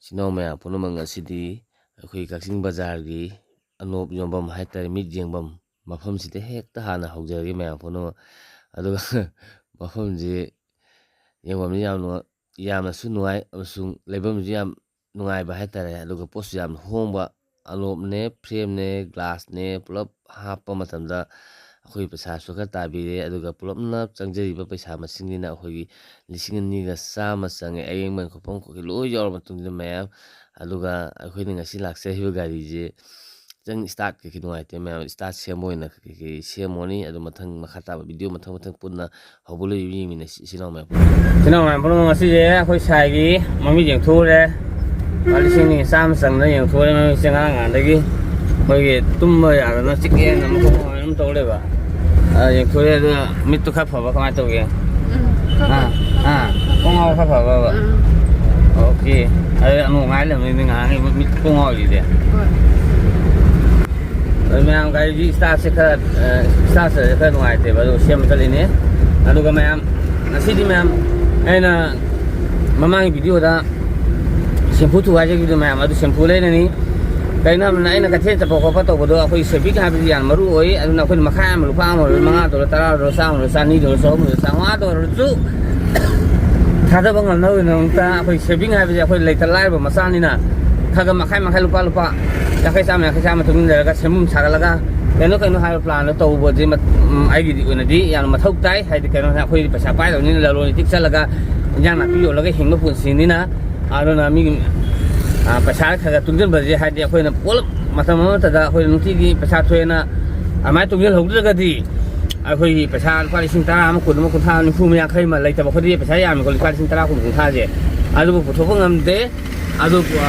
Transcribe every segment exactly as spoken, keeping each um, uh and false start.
ꯏꯆꯤꯟ ꯏꯅꯥꯎ ꯃꯌꯥꯝ ꯄꯨꯝꯅꯃꯛ, ꯉꯁꯤꯗꯤ ꯑꯩꯈꯣꯏ ꯀꯛꯆꯤꯡ ꯕꯖꯥꯔꯒꯤ ꯑꯅꯣꯞ ꯌꯣꯟꯐꯝ ꯍꯥꯏꯇꯥꯔꯦ, ꯃꯤꯠ ꯌꯦꯡꯐꯝ ꯃꯐꯝꯁꯤꯗ ꯍꯦꯛꯇ ꯍꯥꯟꯅ ꯍꯧꯖꯔꯒꯦ ꯃꯌꯥꯝ ꯄꯨꯝꯅꯃꯛ꯫ ꯑꯗꯨꯒ ꯃꯐꯝꯁꯤ ꯌꯦꯡꯐꯝꯁꯤ ꯌꯥꯝ ꯅꯨꯡꯉꯥꯏ, ꯌꯥꯝꯅꯁꯨ ꯅꯨꯡꯉꯥꯏ ꯑꯃꯁꯨꯡ ꯂꯩꯐꯝꯁꯨ ꯌꯥꯝ ꯅꯨꯡꯉꯥꯏꯕ ꯍꯥꯏꯇꯥꯔꯦ꯫ ꯑꯗꯨꯒ ꯄꯣꯠꯁꯨ ꯌꯥꯝ ꯍꯣꯡꯕ, ꯑꯅꯣꯞꯅꯦ, ꯐ꯭ꯔꯦꯝꯅꯦ, ꯒ꯭ꯂꯥꯁꯅꯦ, ꯄꯨꯂꯞ ꯍꯥꯞꯄ ꯃꯇꯝꯗ ꯑꯩꯈꯣꯏ ꯄꯩꯁꯥꯁꯨ ꯈꯔ ꯇꯥꯕꯤꯔꯦ꯫ ꯑꯗꯨꯒ ꯄꯨꯂꯞꯅ ꯆꯪꯖꯔꯤꯕ ꯄꯩꯁꯥ ꯃꯁꯤꯡꯁꯤꯅ ꯑꯩꯈꯣꯏꯒꯤ ꯂꯤꯁꯤꯡ ꯑꯅꯤꯒ ꯆꯥꯝꯃ ꯆꯪꯉꯦ꯫ ꯑꯌꯦꯡꯕ ꯈꯣꯠꯐꯝ ꯈꯣꯠꯈꯤ ꯂꯣꯏ ꯌꯥꯎꯔ ꯃꯇꯨꯡꯁꯤꯗ ꯃꯌꯥꯝ, ꯑꯗꯨꯒ ꯑꯩꯈꯣꯏꯅ ꯉꯁꯤ ꯂꯥꯛꯆꯔꯤꯕ ꯒꯥꯔꯤꯁꯦ ꯈꯤꯇꯪ ꯁ꯭ꯇꯥꯔꯠ ꯀꯩꯀꯩ ꯅꯨꯡꯉꯥꯏꯇꯦ ꯃꯌꯥꯝ, ꯁ꯭ꯇꯥꯔꯠ ꯁꯦꯝꯕ ꯑꯣꯏꯅ ꯀꯩꯀꯩ ꯁꯦꯝꯃꯨꯔꯅꯤ꯫ ꯑꯗꯨ ꯃꯊꯪ ꯃꯈꯥ ꯇꯥꯕ ꯚꯤꯗꯤꯑꯣ ꯃꯊꯪ ꯃꯊꯪ ꯄꯨꯟꯅ ꯍꯧꯕ ꯂꯣꯏꯕ ꯌꯦꯡꯃꯤꯟꯅꯁꯤ ꯏꯆꯤꯟ ꯏꯅꯥꯎ ꯃꯌꯥꯝ ꯄꯨꯟꯅ꯫ ꯏꯆꯤꯟ ꯏꯅꯥꯎ ꯃꯌꯥꯝ ꯄꯨꯝꯅꯃꯛ, ꯉꯁꯤꯁꯦ ꯑꯩꯈꯣꯏ ꯁꯥꯏꯒꯤ ꯃꯃꯤꯠ ꯌꯦꯡꯊꯣꯛꯎꯔꯦ꯫ ꯂꯨꯄꯥ ꯂꯤꯁꯤꯡ ꯑꯅꯤ ꯆꯥꯝꯃ ꯆꯪꯗꯅ ꯌꯦꯡꯊꯣꯛꯎꯔꯦ ꯃꯃꯤꯠꯁꯦ꯫ ꯉꯔꯥꯡ ꯅꯍꯥꯟꯗꯒꯤ ꯑꯩꯈꯣꯏꯒꯤ ꯇꯨꯝꯕ ꯌꯥꯗꯅ ꯆꯤꯛꯑꯦꯅ ꯑꯃꯨꯛ ꯑꯗꯨꯝ ꯇꯧ ꯂꯩꯕ꯫ ꯑ, ꯌꯦꯡꯊꯣꯛꯑꯦ꯫ ꯑꯗꯨ ꯃꯤꯠꯇꯨ ꯈꯔ ꯐꯕ ꯀꯃꯥꯏꯅ ꯇꯧꯒꯦ? ꯎꯝ, ꯈꯔ ꯑꯥ, ꯐꯕ꯫ ꯑꯥ, ꯈꯣꯡ ꯉꯥꯎ ꯈꯔ ꯐꯕ꯭ꯔꯕ? ꯎꯝ꯫ ꯑꯣꯀꯦ꯫ ꯑꯗꯨ ꯑꯃꯨꯛ ꯉꯥꯏ ꯂꯩꯔꯝꯃꯤ ꯃꯤ ꯉꯥꯏꯍꯥꯛ ꯃꯤꯠ ꯈꯣꯡ ꯉꯥꯎꯔꯤꯁꯦ꯫ ꯍꯣꯏ꯫ ꯑꯗꯨ ꯃꯌꯥꯝ ꯒꯥꯔꯤꯒꯤ ꯁ꯭ꯇꯥꯔꯠꯁꯦ ꯈꯔ, ꯑ, ꯁ꯭ꯇꯥꯔꯠꯁꯦ ꯈꯔ ꯅꯨꯡꯉꯥꯏꯇꯦꯕ, ꯑꯗꯨ ꯁꯦꯝꯕ ꯆꯠꯂꯤꯅꯦ꯫ ꯑꯗꯨꯒ ꯃꯌꯥꯝ, ꯉꯁꯤꯗꯤ ꯃꯌꯥꯝ, ꯑꯩꯅ ꯃꯃꯥꯡꯒꯤ ꯚꯤꯗꯤꯑꯣꯗ ꯁꯦꯝꯐꯨ ꯊꯨꯒꯥꯏꯖꯈꯤꯕꯗꯣ ꯃꯌꯥꯝ, ꯑꯗꯨ ꯁꯦꯝꯐꯨ ꯂꯩꯔꯅꯤ꯫ ꯀꯩꯅꯣ ꯍꯥꯏꯕꯗ ꯑꯩꯅ ꯀꯩꯊꯦꯜ ꯆꯠꯄ ꯈꯣꯠꯄ ꯇꯧꯕꯗꯣ ꯑꯩꯈꯣꯏ ꯁꯦꯚꯤꯡ ꯍꯥꯏꯕꯁꯤ ꯌꯥꯝ ꯃꯔꯨ ꯑꯣꯏ꯫ ꯑꯗꯨꯅ ꯑꯩꯈꯣꯏꯅ ꯃꯈꯥꯏ ꯑꯃ, ꯂꯨꯄꯥ ꯑꯃ ꯑꯣꯏꯔꯁꯨ, ꯃꯉꯥꯗ ꯑꯣꯏꯔꯁꯨ, ꯇꯔꯥꯗ ꯑꯣꯏꯔꯁꯨ, ꯆꯥꯝꯃꯗ ꯑꯣꯏꯔꯁꯨ, ꯆꯥꯝꯃꯉꯥꯗ ꯑꯣꯏꯔꯁꯨ, ꯆꯥꯝꯃꯉꯥꯗ ꯑꯣꯏꯔꯁꯨ ꯊꯥꯗꯕ ꯉꯝꯅꯕꯒꯤꯗꯃꯛꯇ ꯑꯩꯈꯣꯏ ꯁꯦꯚꯤꯡ ꯍꯥꯏꯕꯁꯦ ꯑꯩꯈꯣꯏ ꯂꯩꯇ ꯂꯥꯏꯔꯕ ꯃꯆꯥꯅꯤꯅ ꯈꯔ ꯈꯔ ꯃꯈꯥꯏ ꯃꯈꯥꯏ, ꯂꯨꯄꯥ, ꯂꯨꯄꯥ ꯌꯥꯡꯈꯩ, ꯆꯥꯝꯃ, ꯌꯥꯡꯈꯩ, ꯆꯥꯝꯃ ꯇꯨꯡꯁꯤꯟꯖꯔꯒ ꯁꯦꯝꯐꯝ ꯁꯥꯒꯠꯂꯒ ꯀꯩꯅꯣ ꯀꯩꯅꯣ ꯍꯥꯏꯕ ꯄ꯭ꯂꯥꯟꯗꯣ ꯇꯧꯕꯁꯦ ꯃꯠ-, ꯎꯝ, ꯑꯩꯒꯤꯗꯤ ꯑꯣꯏꯅꯗꯤ ꯌꯥꯝꯅ ꯃꯊꯧ ꯇꯥꯏ꯫ ꯍꯥꯏꯗꯤ ꯀꯩꯅꯣ ꯍꯥꯏ, ꯑꯩꯈꯣꯏꯗꯤ ꯄꯩꯁꯥ ꯄꯥꯏꯗꯕꯅꯤꯅ ꯂꯂꯣꯟ ꯏꯇꯤꯛ ꯆꯠꯂꯒ ꯏꯟꯖꯥꯡ ꯅꯥꯄꯤ ꯌꯣꯜꯂꯒ ꯍꯤꯡꯕ ꯄꯨꯟꯁꯤꯅꯤꯅ꯫ ꯑꯗꯨꯅ ꯃꯤꯒꯤ, ꯑ, ꯄꯩꯁꯥ ꯈꯔ ꯈꯔ ꯇꯨꯡꯁꯤꯟꯕꯁꯦ, ꯍꯥꯏꯗꯤ ꯑꯩꯈꯣꯏꯅ ꯄꯨꯂꯞ ꯃꯇꯝ ꯑꯃꯠꯇꯗ ꯑꯩꯈꯣꯏ ꯅꯨꯡꯇꯤꯒꯤ ꯄꯩꯁꯥ ꯊꯣꯛꯑꯦꯅ ꯑꯗꯨꯃꯥꯏꯅ ꯇꯨꯡꯁꯤꯜꯍꯧꯗ꯭ꯔꯒꯗꯤ ꯑꯩꯈꯣꯏꯒꯤ ꯄꯩꯁꯥ ꯂꯨꯄꯥ ꯂꯤꯁꯤꯡ ꯇꯔꯥ ꯑꯃ, ꯀꯨꯟ ꯑꯃ, ꯀꯨꯟꯊ꯭ꯔꯥ ꯑꯃ, ꯅꯤꯐꯨ ꯑꯃ, ꯌꯥꯡꯈꯩ ꯑꯃ ꯂꯩꯇꯕ ꯑꯩꯈꯣꯏꯗꯤ ꯄꯩꯁꯥ ꯌꯥꯝꯃꯤꯀꯣ, ꯂꯨꯄꯥ ꯂꯤꯁꯤꯡ ꯇꯔꯥ, ꯀꯨꯟ, ꯀꯨꯟꯊ꯭ꯔꯥꯁꯦ꯫ ꯑꯗꯨꯕꯨ ꯄꯨꯊꯣꯛꯄ ꯉꯝꯗꯦ꯫ ꯑꯗꯨ, ꯑ,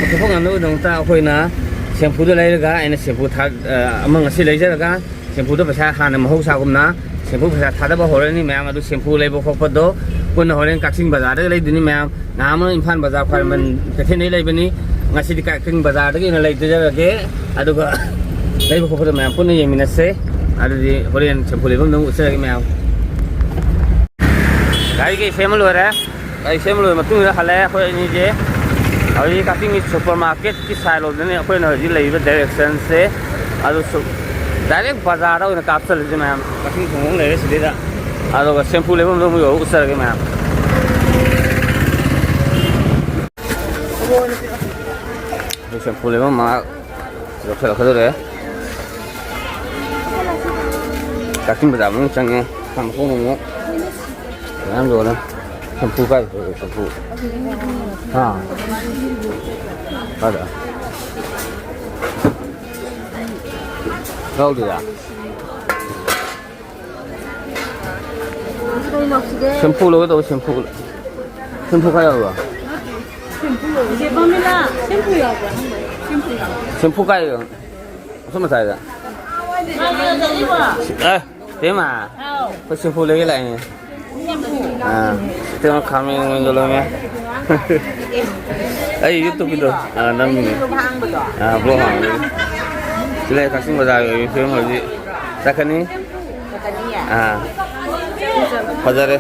ꯄꯨꯊꯣꯛꯄ ꯉꯝꯅꯕꯒꯤꯗꯃꯛꯇ ꯑꯩꯈꯣꯏꯅ ꯁꯦꯝꯐꯨꯗ ꯂꯩꯔꯒ, ꯑꯩꯅ ꯁꯦꯝꯐꯨ ꯊꯥ-, ꯑ, ꯑꯃ ꯉꯁꯤ ꯂꯩꯖꯔꯒ, ꯁꯦꯝꯐꯨꯗ ꯄꯩꯁꯥ ꯍꯥꯟꯅ ꯃꯍꯧꯁꯥꯒꯨꯝꯅ ꯁꯦꯝꯐꯨ ꯄꯩꯁꯥ ꯊꯥꯗꯕ ꯍꯧꯔꯅꯤ ꯃꯌꯥꯝ꯫ ꯑꯗꯨ ꯁꯦꯝꯐꯨ ꯂꯩꯕ ꯈꯣꯠꯄꯗꯣ ꯄꯨꯟꯅ ꯍꯣꯔꯦꯟ ꯀꯛꯆꯤꯡ ꯕꯖꯥꯔꯗꯒꯤ ꯂꯩꯗꯣꯏꯅꯤ ꯃꯌꯥꯝ꯫ ꯅꯍꯥꯟ ꯑꯃ ꯏꯝꯐꯥꯜ ꯕꯖꯥꯔ ꯈ꯭ꯋꯥꯏꯔꯝꯕꯟ ꯀꯩꯊꯦꯜꯗꯒꯤ ꯂꯩꯕꯅꯤ, ꯉꯁꯤꯗꯤ ꯀꯛꯆꯤꯡ ꯕꯖꯥꯔꯗꯒꯤ ꯑꯣꯏꯅ ꯂꯩꯖꯔꯒꯦ꯫ ꯑꯗꯨꯒ ꯂꯩꯕ ꯈꯣꯠꯄꯗꯣ ꯃꯌꯥꯝ ꯄꯨꯟꯅ ꯌꯦꯡꯃꯤꯟꯅꯁꯦ꯫ ꯑꯗꯨꯗꯤ ꯍꯣꯔꯦꯟ ꯁꯦꯝꯐꯨ ꯂꯩꯐꯝꯗ ꯑꯃꯨꯛ ꯎꯠꯆꯔꯒꯦ ꯃꯌꯥꯝ꯫ ꯒꯥꯔꯤ ꯀꯩ ꯁꯦꯝꯕ ꯂꯣꯏꯔꯦ꯫ ꯒꯥꯔꯤ ꯁꯦꯝꯕ ꯂꯣꯏꯔ ꯃꯇꯨꯡꯗ ꯍꯜꯂꯛꯑꯦ ꯑꯩꯈꯣꯏ ꯑꯅꯤꯁꯦ꯫ ꯍꯧꯖꯤꯛ ꯀꯛꯆꯤꯡꯒꯤ ꯁꯨꯄꯔ ꯃꯥꯔꯀꯦꯠꯀꯤ ꯁꯥꯏꯠ ꯂꯣꯝꯗꯅꯤ ꯑꯩꯈꯣꯏꯅ ꯍꯧꯖꯤꯛ ꯂꯩꯔꯤꯕ ꯗꯥꯏꯔꯦꯛꯁꯟꯁꯦ꯫ ꯑꯗꯨ ꯁꯨ-, ꯗꯥꯏꯔꯦꯛ ꯕꯖꯥꯔꯗ ꯑꯣꯏꯅ ꯀꯥꯞꯆꯔꯁꯤ ꯃꯌꯥꯝ꯫ ꯀꯛꯆꯤꯡ ꯈꯨꯡꯒꯪ ꯂꯩꯔꯦ ꯁꯤꯗꯩꯗ꯫ ꯑꯗꯨꯒ ꯁꯦꯝꯄꯨ ꯂꯩꯐꯝꯗꯣ ꯑꯃꯨꯛ ꯌꯧꯔ ꯎꯠꯆꯔꯒꯦ ꯃꯌꯥꯝ꯫ ꯑꯗꯨ ꯁꯦꯝꯄꯨ ꯂꯩꯐꯝ ꯃꯉꯥ ꯌꯧꯁꯜꯂꯛꯀꯗꯧꯔꯦ꯫ ꯀꯛꯆꯤꯡ ꯕꯖꯥꯔ ꯃꯅꯨꯡ ꯆꯪꯉꯦ꯫ ꯁꯥꯟꯅ ꯈꯣꯠꯅꯕ ꯃꯌꯥꯝ ꯌꯣꯜꯂꯦ꯫ ꯁꯦꯝꯄꯨ ꯀꯥꯏ ꯁꯦꯝꯄꯨ? ꯍꯥ? ꯀꯥꯏꯗ? ꯌꯥꯎꯗꯦꯗ꯫ ꯁꯦꯝꯄꯨ ꯂꯧꯒꯦ ꯇꯧꯕ, ꯁꯦꯝꯄꯨ꯫ ꯁꯦꯝꯄꯨ ꯀꯥꯏ ꯌꯥꯎꯕ? ꯁꯦꯝꯄꯨ ꯀꯥꯏ? ꯑꯁꯣꯝ ꯃꯇꯥꯏꯗ꯫ ꯑꯦ, ꯇꯦꯃ꯫ ꯑꯩꯈꯣꯏ ꯁꯦꯝꯄꯨ ꯂꯩꯒꯦ ꯂꯥꯛꯏꯅꯦ꯫ ꯑꯥ, ꯇꯦꯃ ꯈꯥꯃꯦꯟ ꯑꯣꯏꯅ ꯂꯧꯔꯝꯃꯦ꯫ ꯑꯩ YouTube ꯀꯤꯗꯣ, ꯑꯥ, ꯅꯝꯃꯤꯅꯦ꯫ ꯑꯥ, vlog ꯍꯥꯡꯕꯒꯤ꯫ ꯁꯤ ꯂꯩ ꯀꯛꯆꯤꯡ ꯕꯖꯥꯔꯒꯤ ꯑꯣꯏꯕꯤ ꯐꯤꯕꯝ ꯍꯧꯖꯤꯛ ꯆꯠꯀꯅꯤ꯫ ꯑꯥ꯫ ꯐꯖꯔꯦ꯫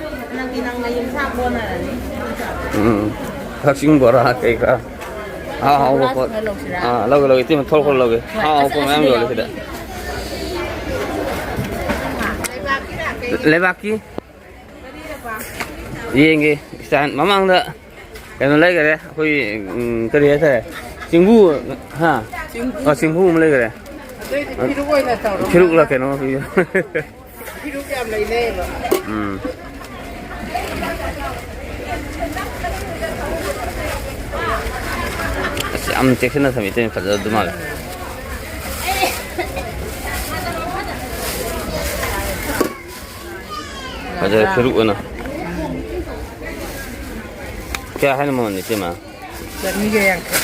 ꯎꯝ꯫ ꯀꯛꯆꯤꯡ ꯕꯣꯔꯥ ꯀꯩꯀꯥ꯫ ꯑꯍꯥꯎ ꯑꯍꯥꯎꯕ ꯄꯣꯠ꯫ ꯑꯥ, ꯂꯧꯒꯦ, ꯂꯧꯒꯦ꯫ ꯏꯇꯩꯃ ꯊꯣꯛꯂꯛꯄꯗ ꯂꯧꯒꯦ꯫ ꯑꯍꯥꯎ ꯑꯍꯥꯎꯕ ꯄꯣꯠ ꯃꯌꯥꯝ ꯌꯣꯜꯂꯦ ꯁꯤꯗ꯫ ꯂꯩꯕꯥꯛꯀꯤ? ꯌꯦꯡꯒꯦ꯫ ꯏꯁꯇꯥꯏꯜ ꯃꯃꯥꯡꯗ ꯀꯩꯅꯣ ꯂꯩꯈꯔꯦ꯫ ꯑꯩꯈꯣꯏ, ꯎꯝ, ꯀꯔꯤ ꯍꯥꯏꯇꯥꯔꯦ? ꯆꯦꯡꯕꯨ, ꯍꯥ? ꯑ, ꯆꯦꯡꯕꯨ ꯑꯃ ꯂꯩꯈꯔꯦ꯫ ꯑꯗꯨꯏꯗꯤ ꯐꯤꯔꯨꯛ ꯑꯣꯏꯅ ꯇꯧꯔꯣ꯫ ꯐꯤꯔꯨꯛꯂ ꯀꯩꯅꯣ? ꯐꯤꯔꯨꯛ ꯌꯥꯝ ꯂꯩꯅꯩꯌꯦꯕ꯫ ꯎꯝ꯫ ꯑꯁ, ꯌꯥꯝ ꯆꯦꯛꯁꯤꯟꯅ ꯊꯝꯃꯤ, ꯏꯇꯩꯃ, ꯐꯖꯗꯧ ꯃꯥꯜꯂꯦ꯫ ꯐꯖꯔꯦ, ꯐꯤꯔꯨꯛ ꯑꯣꯏꯅ꯫ ꯀꯌꯥ ꯍꯥꯏꯅꯣ ꯃꯃꯜꯗꯤ, ꯏꯇꯩꯃ? ꯆꯅꯤꯒ ꯌꯥꯡꯈꯩ꯫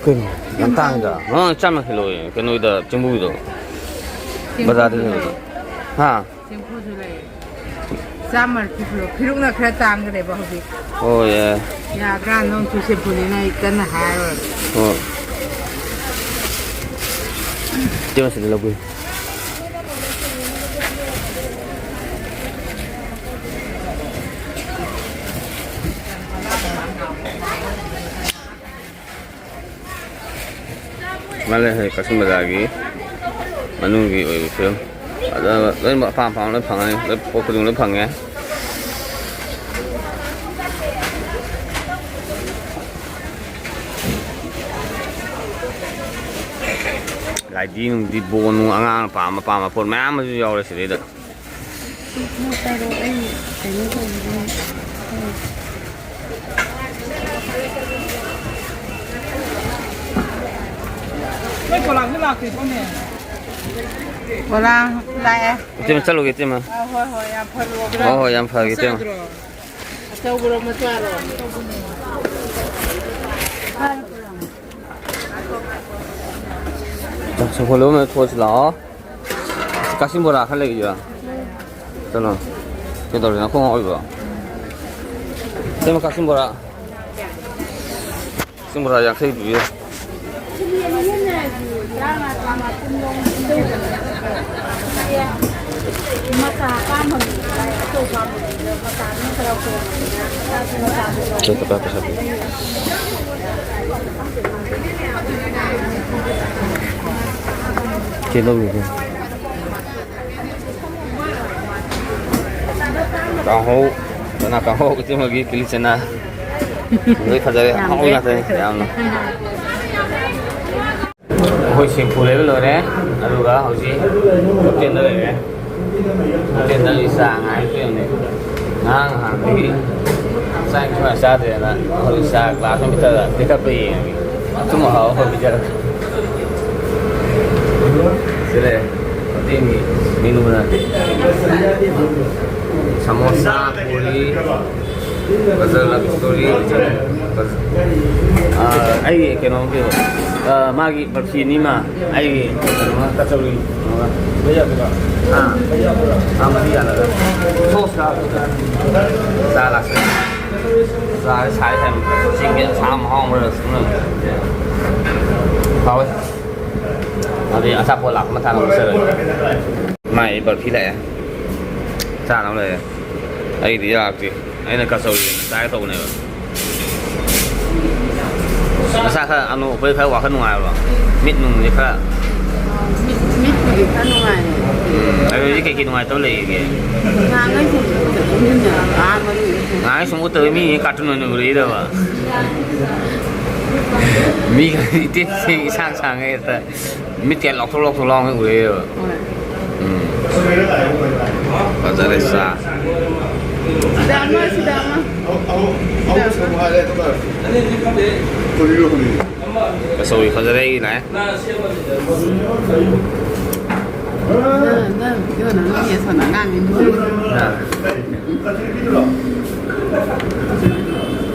ꯀꯩꯅꯣ? ꯌꯥꯝ ꯇꯥꯡꯉꯤꯗ꯫ ꯑ, ꯆꯥꯝꯃ ꯀꯤꯂꯣ ꯑꯣꯏꯌꯦ, ꯀꯩꯅꯣꯒꯤꯗ, ꯆꯦꯡꯕꯨꯒꯤꯗꯣ꯫ ꯕꯖꯥꯔꯗ ꯆꯦꯡꯕꯨꯁꯨ ꯌꯣꯜꯂꯤꯗꯣ꯫ ꯂꯩ꯫ ꯍꯥ? ꯆꯦꯡꯕꯨꯁꯨ ꯂꯩ꯫ ꯆꯥꯝꯃ ꯄꯤꯕ꯭ꯔꯣ? ꯐꯤꯔꯨꯛꯅ ꯈꯔ ꯇꯥꯡꯈ꯭ꯔꯦꯕ ꯍꯧꯖꯤꯛ꯫ ꯍꯣꯏ, ꯌꯥꯏ꯫ ꯌꯥꯗ꯭ꯔꯥ? ꯅꯣꯡ ꯆꯨ ꯁꯦꯝꯄꯨꯅꯤꯅ ꯑꯩ ꯀꯟꯅ ꯍꯥꯏꯔꯣꯏ꯫ ꯍꯣꯏ꯫ ꯏꯇꯩꯃ, ꯁꯤꯗ ꯂꯧꯕꯤꯌꯨ꯫ ꯃꯥ ꯂꯩ ꯍꯧꯖꯤꯛ ꯀꯛꯆꯤꯡ ꯕꯖꯥꯔꯒꯤ ꯃꯅꯨꯡꯒꯤ ꯑꯣꯏꯕ ꯐꯤꯕꯝ꯫ ꯑꯗ ꯂꯣꯏꯅꯃꯛ ꯑꯄꯥꯝ ꯑꯄꯥꯝꯕ ꯂꯣꯏ ꯐꯪꯉꯅꯤ, ꯂꯣꯏ ꯄꯣꯠ ꯈꯨꯗꯤꯡꯃꯛ ꯂꯣꯏ ꯐꯪꯉꯦ꯫ ꯂꯥꯏꯗꯤ ꯅꯨꯡꯗꯤ, ꯕꯣꯟ ꯅꯨꯡ, ꯑꯉꯥꯡꯅ ꯄꯥꯝꯕ ꯄꯥꯝꯕ ꯄꯣꯠ ꯃꯌꯥꯝ ꯑꯃꯁꯨ ꯌꯥꯎꯔꯦ ꯁꯤꯗꯩꯗ꯫ ꯇꯔꯣ ꯑꯩ ꯀꯩꯅꯣ ꯇꯧꯕꯗꯣ꯫ ꯅꯣꯏ ꯄꯣꯂꯥꯡꯗ ꯂꯥꯛꯇꯦ ꯁꯣꯝꯅꯦ꯫ ꯄꯣꯂꯥꯡ ꯂꯥꯛꯑꯦ꯫ ꯏꯇꯩꯃ ꯆꯠꯂꯨꯒꯦ, ꯏꯇꯩꯃ꯫ ꯑꯥ, ꯍꯣꯏ, ꯍꯣꯏ, ꯌꯥꯝ ꯐꯔꯣ꯫ ꯍꯣꯏ, ꯍꯣꯏ, ꯌꯥꯝ ꯐꯔꯒꯦ, ꯏꯇꯩꯃ꯫ ꯃꯆꯥꯗꯨꯔꯣ? ꯑꯆꯧꯕꯔꯣ, ꯃꯆꯥꯔꯣ? ꯆꯥꯛꯁꯨ ꯍꯣꯜꯂꯣ, ꯊꯣꯛꯑꯁꯤ ꯂꯥꯛꯑꯣ꯫ ꯀꯛꯆꯤꯡ ꯕꯣꯔꯥ ꯈꯔ ꯂꯩꯒꯦ꯫ ꯆꯠꯂꯣ꯫ ꯀꯩꯗꯧꯔꯤꯅꯣ? ꯈꯣꯡ ꯉꯥꯎꯔꯤꯕꯣ? ꯏꯇꯩꯃ, ꯀꯛꯆꯤꯡ ꯕꯣꯔꯥ꯫ ꯀꯛꯆꯤꯡ ꯕꯣꯔꯥ ꯌꯥꯡꯈꯩ ꯄꯤꯕꯤꯌꯨ꯫ ꯆꯠꯇ ꯄꯥꯏ ꯄꯩꯁꯥ ꯄꯤ꯫ ꯀꯩ ꯂꯧꯔꯤꯒꯦ? ꯀꯥꯡꯍꯧ, ꯆꯅꯥ ꯀꯥꯡꯍꯧ, ꯏꯇꯩꯃꯒꯤ ꯀꯤꯂꯤ ꯆꯅꯥ꯫ ꯂꯣꯏ ꯐꯖꯔꯦ, ꯌꯥꯝ ꯑꯍꯥꯎꯕ ꯐꯩ꯫ ꯉꯥꯛꯇꯅꯦ, ꯌꯥꯝꯅ꯫ ꯑꯩꯈꯣꯏ ꯁꯦꯝꯄꯨ ꯂꯩꯕ ꯂꯣꯏꯔꯦ, ꯑꯗꯨꯒ ꯍꯧꯖꯤꯛ ꯍꯣꯇꯦꯜꯗ ꯂꯩꯔꯦ꯫ ꯍꯣꯇꯦꯜꯗ ꯆꯥ ꯉꯥꯏꯕ ꯌꯦꯡꯉꯦ꯫ ꯉꯔꯥꯡ ꯅꯍꯥꯟꯗꯒꯤ ꯆꯥꯛ ꯁꯨꯡꯆꯥ ꯆꯥꯗ꯭ꯔꯦꯅ ꯍꯧꯖꯤꯛ ꯆꯥ ꯒ꯭ꯂꯥꯁ ꯑꯃ ꯄꯤꯊꯛꯑꯒ ꯄꯤꯊꯛꯄ ꯌꯦꯡꯉꯒꯦ꯫ ꯑꯊꯨꯝ ꯑꯍꯥꯎ ꯑꯃ ꯄꯤꯖꯔꯒꯦ꯫ ꯁꯤ ꯂꯩꯔꯦ꯫ ꯍꯣꯇꯦꯜꯒꯤ ꯃꯦꯅꯨꯅ ꯁꯃꯣꯁꯥ, ꯄꯨꯔꯤ, ꯒꯖꯔ ꯂꯕ ꯁ꯭ꯇꯣꯔꯤ, ꯑꯥ, ꯑꯩꯒꯤ ꯀꯩꯅꯣꯒꯤ, ꯑꯥ, ꯃꯥꯒꯤ ꯕꯔꯐꯤꯅꯤꯃ, ꯑꯩꯒꯤ ꯀꯩꯅꯣꯒ ꯀꯆꯧꯔꯤ ꯀꯩꯅꯣꯒ꯫ ꯑꯥ꯫ ꯑꯥ, ꯃꯍꯤ ꯌꯥꯜꯂꯒ꯫ ꯁꯣꯁꯀ ꯆꯥ ꯂꯥꯛꯁꯦ꯫ ꯆꯥꯁꯦ ꯁꯥꯏ ꯁꯥꯏ꯫ ꯆꯤꯡꯒꯤ ꯑꯁꯥ ꯃꯍꯥꯎ ꯑꯃ ꯂꯩꯔꯁꯨ꯫ ꯍꯥꯎꯋꯦ꯫ ꯑꯗꯨꯗꯤ ꯑꯆꯥꯄꯣꯠ ꯂꯥꯛꯄ ꯃꯇꯥꯡꯗ ꯆꯠꯂꯒꯦ꯫ ꯃꯥꯏ ꯕꯔꯐꯤ ꯂꯥꯛꯑꯦ꯫ ꯆꯥꯅꯕ ꯂꯩꯔꯦ꯫ ꯑꯩꯗꯤ ꯌꯥꯔꯛꯇꯦ꯫ ꯑꯩꯅ ꯀꯆꯧꯔꯤ ꯑꯣꯏꯅ ꯆꯥꯒꯦ ꯇꯧꯕꯅꯦꯕ꯫ ꯈꯔ ꯑꯅꯣꯛ ꯎꯞꯄꯩ ꯈꯔ ꯋꯥꯈꯜ ꯅꯨꯡꯉꯥꯏꯔꯕ? ꯃꯤꯠ ꯅꯨꯡꯁꯦ ꯈꯔ ꯃꯤꯠ, ꯃꯤꯠꯄꯨꯗꯤ ꯈꯔ ꯅꯨꯡꯉꯥꯏꯔꯦ꯫ ꯎꯝ, ꯑꯗꯨ ꯍꯧꯖꯤꯛ ꯀꯩꯀꯩ ꯅꯨꯡꯉꯥꯏꯇꯕ ꯂꯩꯔꯤꯒꯦ? ꯅꯍꯥꯟꯈꯩ ꯁꯨꯝ ꯎꯠꯇꯕꯅꯤꯅ, ꯑꯥ, ꯃꯅꯨꯡꯗ ꯁꯨꯝ ꯉꯥꯏꯍꯥꯛ ꯁꯨꯝ ꯎꯠꯇꯕ ꯃꯤ cartoon ꯑꯣꯏꯅ ꯎꯔꯛꯏꯗꯕ꯫ ꯃꯤ ꯈꯔꯗꯤ ꯏꯇꯦꯟ ꯏꯁꯥꯡ ꯁꯥꯡꯉꯦ ꯍꯦꯛꯇ꯫ ꯃꯤꯠ ꯀꯌꯥ ꯂꯥꯎꯊꯣꯛ ꯂꯥꯎꯊꯣꯛ ꯂꯥꯎꯅ ꯎꯔꯛꯑꯦꯕ꯫ ꯍꯣꯏ꯫ ꯎꯝ꯫ ꯐꯖꯔꯦ ꯆꯥ꯫ ꯁꯤꯗ ꯑꯃ, ꯁꯤꯗ ꯑꯃ꯫ ꯀꯆꯧꯔꯤ ꯐꯖꯔꯦ ꯑꯩꯒꯤ ꯂꯥꯛꯑꯦ꯫ ꯅꯪ, ꯅꯪ video ꯅꯝꯅꯤꯡꯉꯦ ꯁꯣꯝꯗ ꯑꯉꯥꯡꯅꯤ꯫ ꯑꯥ꯫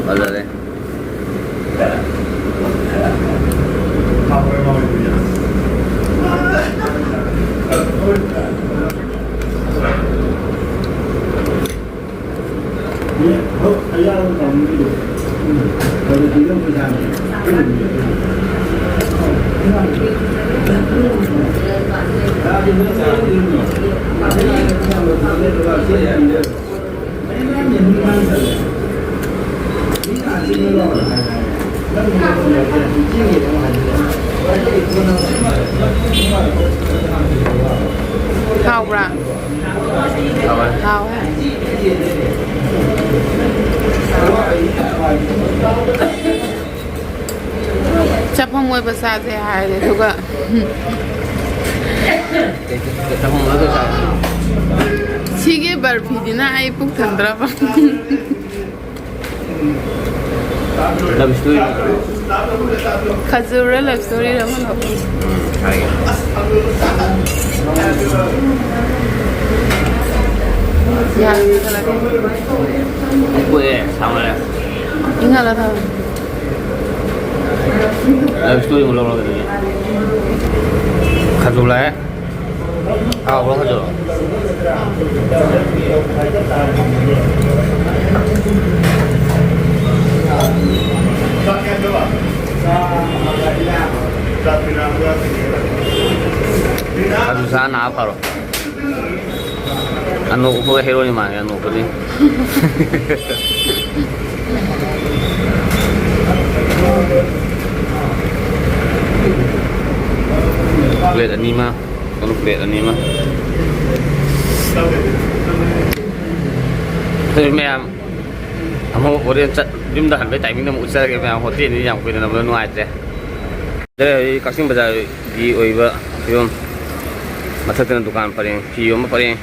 ꯐꯖꯔꯦ꯫ ꯍꯥꯎꯕ꯭ꯔꯥ? ꯍꯥꯎꯋꯦ꯫ ꯍꯥꯎꯋꯦ꯫ ꯆꯐꯝ ꯑꯣꯏꯕ ꯆꯥꯁꯦ ꯍꯥꯏꯔꯦ, ꯑꯗꯨꯒ ꯆꯐꯝ ꯑꯣꯏꯕ ꯆꯥꯁꯦ꯫ ꯁꯤꯒꯤ ꯕꯔꯐꯤꯗꯨꯅ ꯑꯩ ꯄꯨꯛ ꯊꯟꯗ꯭ꯔꯕ꯫ Love story ꯅꯠꯇ꯭ꯔꯣ? ꯈꯖꯨꯔ love story ꯔ ꯑꯃ ꯂꯧ꯫ ꯎꯝ, ꯍꯥꯏꯒꯦ꯫ ꯌꯥꯔꯦ, ꯊꯥꯒꯠꯂꯒꯦ꯫ ꯑꯩ ꯀꯣꯛꯑꯦ, ꯁꯥꯃꯜꯂꯦ꯫ ꯏꯪꯍꯜꯂ ꯊꯝꯃꯣ꯫ Love story ꯑꯃꯨꯛ ꯂꯧꯔꯒꯦ ꯑꯗꯨꯗꯤ꯫ ꯈꯖꯨꯔ ꯂꯥꯛꯑꯦ꯫ ꯍꯥꯎꯕ꯭ꯔꯣ ꯈꯖꯨꯔ? ꯈꯖꯨꯔ ꯆꯥ ꯅꯥ ꯐꯔꯣ꯫ ꯑꯅꯣꯛ ꯎꯞꯄꯒ ꯍꯦꯔꯣꯅꯤ ꯃꯥꯜꯂꯦ, ꯑꯅꯣꯛ ꯎꯞꯄꯗꯤ꯫ ꯄ꯭ꯂꯦꯠ ꯑꯅꯤ ꯑꯃ, ꯀꯣꯜꯂꯤꯛ ꯄ꯭ꯂꯦꯠ ꯑꯅꯤ ꯑꯃ꯫ ꯑꯗꯨ ꯃꯌꯥꯝ ꯑꯃꯨꯛ ꯍꯣꯔꯦꯟ ꯆꯠ-, ꯌꯨꯝꯗ ꯍꯟꯕꯩ ꯇꯥꯏꯃꯤꯡꯗ ꯑꯃꯨꯛ ꯎꯠꯆꯔꯒꯦ ꯃꯌꯥꯝ꯫ ꯍꯣꯇꯦꯜꯗꯤ ꯌꯥꯝ ꯀꯨꯏꯅ ꯅꯝꯕꯗꯣ ꯅꯨꯡꯉꯥꯏꯇ꯭ꯔꯦ꯫ ꯑꯗꯩ ꯍꯧꯖꯤꯛ ꯀꯛꯆꯤꯡ ꯕꯖꯥꯔꯒꯤ ꯑꯣꯏꯕ ꯐꯤꯕꯝ, ꯃꯊꯛꯇꯅ ꯗꯨꯀꯥꯟ ꯄꯔꯦꯡ, ꯐꯤ ꯌꯣꯟꯕ ꯄꯔꯦꯡ,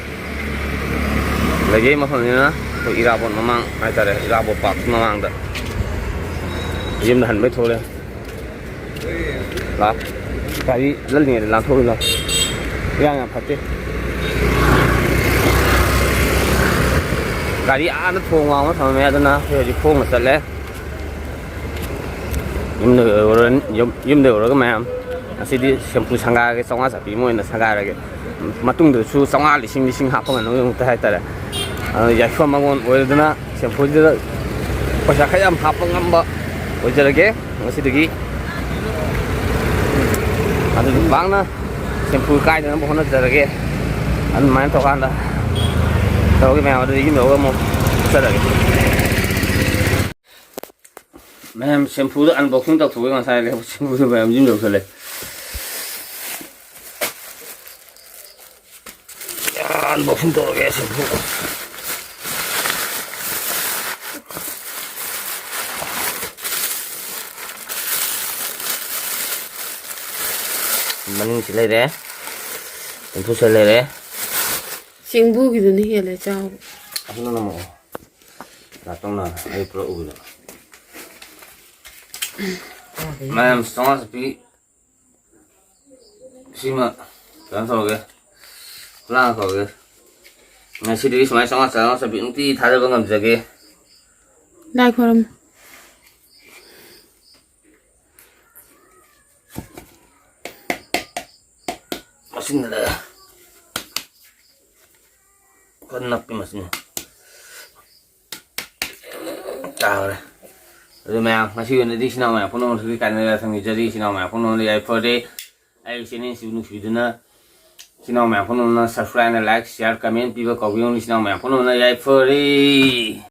ꯂꯩꯖꯩ ꯃꯐꯝꯅꯤꯅ ꯑꯩꯈꯣꯏ ꯏꯔꯥꯕꯣꯠ ꯃꯃꯥꯡ ꯍꯥꯏꯇꯥꯔꯦ, ꯏꯔꯥꯕꯣꯠ ꯄꯥꯔꯛꯀꯤ ꯃꯃꯥꯡꯗ ꯌꯨꯝꯗ ꯍꯟꯕꯩ ꯊꯣꯛꯂꯦ꯫ ꯂꯥꯛ-, ꯒꯥꯔꯤ ꯂꯜꯂꯤꯉꯩꯗ ꯂꯥꯟꯊꯣꯛꯎ ꯂꯥꯎ꯫ ꯏꯔꯥꯡ ꯌꯥꯝ ꯐꯠꯇꯦ꯫ ꯒꯥꯔꯤ ꯑꯥꯗ ꯊꯣꯡ ꯋꯥꯡꯃ ꯊꯝꯃꯝꯃꯦ, ꯑꯗꯨꯅ ꯑꯩꯈꯣꯏ ꯍꯧꯖꯤꯛ ꯈꯣꯡꯅ ꯆꯠꯂꯦ꯫ ꯌꯨꯝꯗ ꯌꯧꯔ-, ꯌꯨꯝ-, ꯌꯨꯝꯗ ꯌꯧꯔꯒ ꯃꯌꯥꯝ ꯉꯁꯤꯗꯤ ꯁꯦꯝꯄꯨ ꯁꯪꯒꯥꯏꯔꯒꯦ, ꯆꯥꯝꯃꯉꯥ ꯆꯥꯄꯤ ꯑꯃ ꯑꯣꯏꯅ ꯁꯪꯒꯥꯏꯔꯒꯦ꯫ ꯃꯇꯨꯡꯗꯁꯨ ꯆꯥꯝꯃꯉꯥ, ꯂꯤꯁꯤꯡ, ꯂꯤꯁꯤꯡ ꯍꯥꯞꯄ ꯉꯝꯅꯕꯒꯤꯗꯃꯛꯇ ꯍꯥꯏꯇꯥꯔꯦ꯫ ꯑꯗꯨ ꯌꯥꯏꯐ ꯃꯉꯣꯟ ꯑꯣꯏꯔꯗꯨꯅ ꯁꯦꯝꯐꯨꯁꯤꯗ ꯄꯩꯁꯥ ꯈꯔ ꯌꯥꯝ ꯍꯥꯞꯄ ꯉꯝꯕ ꯑꯣꯏꯖꯔꯒꯦ ꯉꯁꯤꯗꯒꯤ꯫ ꯑꯗꯨꯗꯤ ꯄꯥꯛꯅ ꯁꯦꯝꯐꯨ ꯀꯥꯏꯗꯅꯕ ꯍꯣꯠꯅꯖꯔꯒꯦ꯫ ꯑꯗꯨꯃꯥꯏꯅ ꯇꯧꯀꯥꯟꯗ ꯇꯧꯔꯒꯦ ꯃꯌꯥꯝ, ꯑꯗꯨꯗꯤ ꯌꯨꯝ ꯌꯧꯔꯒ ꯑꯃꯨꯛ ꯆꯠꯆꯔꯒꯦ꯫ ꯃꯌꯥꯝ ꯁꯦꯝꯐꯨꯗ unboxing ꯇꯧꯊꯣꯛꯑꯦ ꯉꯁꯥꯏ ꯂꯩꯍꯧꯕ ꯁꯦꯝꯐꯨꯗ ꯃꯌꯥꯝ ꯌꯨꯝ ꯌꯧꯁꯜꯂꯦ꯫ ꯑꯟꯕꯣꯛꯁꯤꯡ ꯇꯧꯔꯒꯦ ꯁꯦꯝꯐꯨ꯫ ꯃꯅꯤꯡꯁꯤ ꯂꯩꯔꯦ, ꯁꯦꯝꯐꯨꯁꯦ ꯂꯩꯔꯦ꯫ ꯆꯦꯡꯕꯨꯒꯤꯗꯨꯅ ꯍꯦꯜꯂꯦ ꯆꯥꯎꯕ꯫ ꯑꯗꯨꯅ ꯅꯝꯃꯛꯑꯣ꯫ ꯉꯥꯛꯇꯪ ꯅꯥ ꯑꯩ ꯄꯨꯔꯛꯎꯕꯗ꯫ ꯃꯌꯥꯝ ꯆꯥꯝꯃꯉꯥ ꯆꯠꯄꯤ ꯁꯤꯃ ꯀꯩꯅꯣ ꯇꯧꯔꯒꯦ, ꯈꯨꯂꯥꯡ ꯇꯧꯔꯒꯦ꯫ ꯉꯁꯤꯗꯒꯤ ꯁꯨꯃꯥꯏꯅ ꯆꯥꯝꯃꯉꯥ, ꯆꯥꯝꯃꯉꯥ ꯆꯠꯄꯤ ꯅꯨꯡꯇꯤ ꯊꯥꯖꯕ ꯉꯝꯖꯒꯦ꯫ ꯂꯥꯏ ꯈꯣꯏꯔꯝ꯫ ꯃꯁꯤꯅ ꯂꯩꯔꯦ꯫ ꯈꯔ ꯅꯞꯄꯤ ꯃꯁꯤꯅ꯫ ꯇꯥꯈ꯭ꯔꯦ꯫ ꯑꯗꯨ ꯃꯌꯥꯝ, ꯉꯁꯤꯒꯤ ꯑꯣꯏꯅꯗꯤ ꯏꯆꯤꯟ ꯏꯅꯥꯎ ꯃꯌꯥꯝ ꯄꯨꯝꯅꯃꯛꯁꯤꯒꯤ ꯀꯥꯏꯅꯔꯒ ꯊꯝꯖꯔꯤ꯫ ꯏꯆꯤꯟ ꯏꯅꯥꯎ ꯃꯌꯥꯝ ꯄꯨꯝꯅꯃꯛꯅ ꯌꯥꯏꯐꯔꯦ꯫ ꯑꯩꯒꯤ channel ꯑꯁꯤꯕꯨ ꯅꯨꯡꯁꯤꯕꯤꯗꯨꯅ ꯏꯆꯤꯟ ꯏꯅꯥꯎ ꯃꯌꯥꯝ ꯄꯨꯝꯅꯃꯛꯅ subscribe, like, share, comment ꯄꯤꯕ ꯀꯥꯎꯕꯤꯒꯅꯨ꯫ ꯏꯆꯤꯟ ꯏꯅꯥꯎ ꯃꯌꯥꯝ ꯄꯨꯝꯅꯃꯛꯅ ꯌꯥꯏꯐꯔꯦ꯫